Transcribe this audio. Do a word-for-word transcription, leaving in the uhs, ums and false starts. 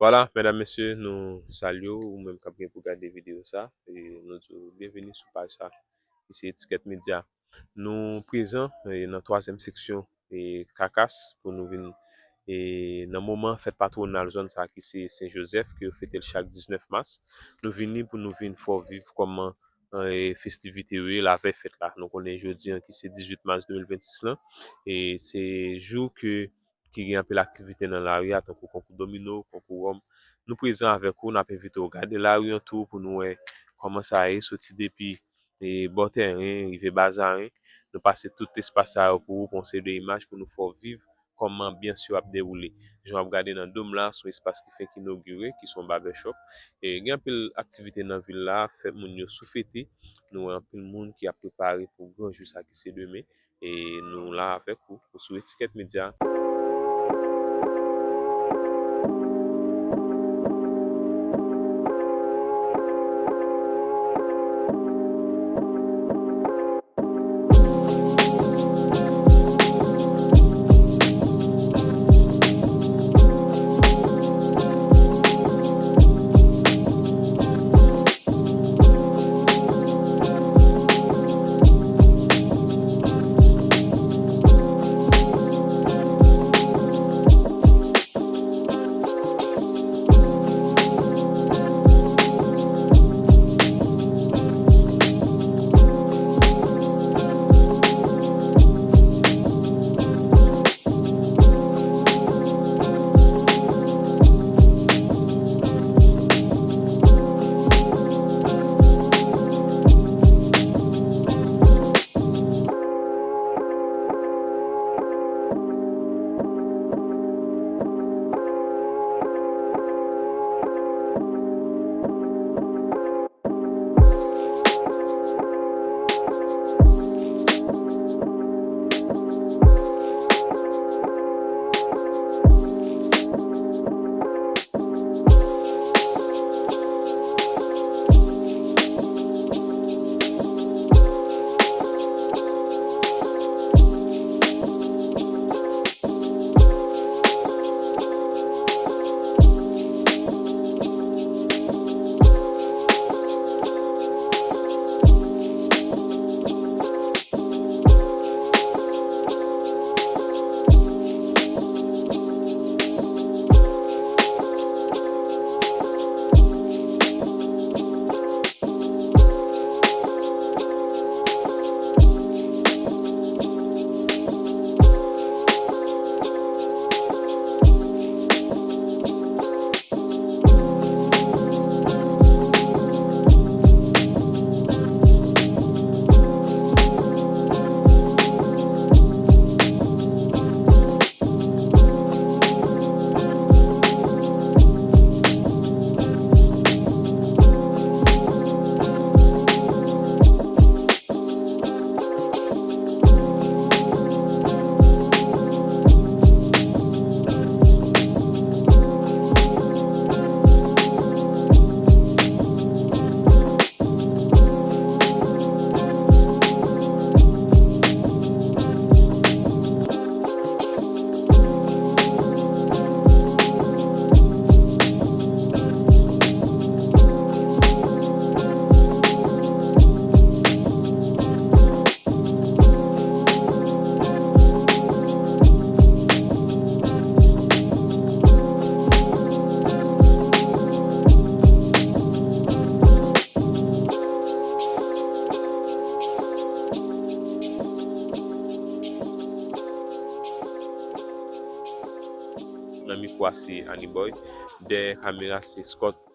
Vwala, medam, mesye, nou salye w, ou menm k ap gen pou gade videyo sa, e nou di w byenveni sou paj sa, ki se Etiket Medya. Nou prezan, e, nan twazyèm seksyon, e, Kakas, pou nou vin, e, nan moman fèt patwonal zòn sa ki se Sen Jozèf, ke yo fete l chak diznèf mas. Nou vini pou nou vin fè w viv kòman, e, festivite yo ye lavèy fèt la. Nou konnen jodi an ki se dizuit mas de mil vennsis lan, e se jou ke ki gen anpil aktivite nan lari a, tankou konkou domino, konkou wòm. Nou prezan avèk ou, n ap envite w gade lari an tou pou nou wè kòman sa ye, soti depi, e, bò tèren, rive Bazaren. Nou pase tout espas sa yo pou ou, pou yon seri de imaj pou nou fè w viv kòman anbyans yo ap dewoule. Jan w ap gade nan do m la, se yon espas ki fèk inogire, ki se yon barbershop. E gen anpil aktivite nan vil la, fè moun yo souflete. Nou wè anpil moun ki ap prepare pou gran jou sa ki se demen. E nou la avèk ou, ou sou Etiket Medya. Nan mikwo a se Annie Boy. Dèyè kamera se Scott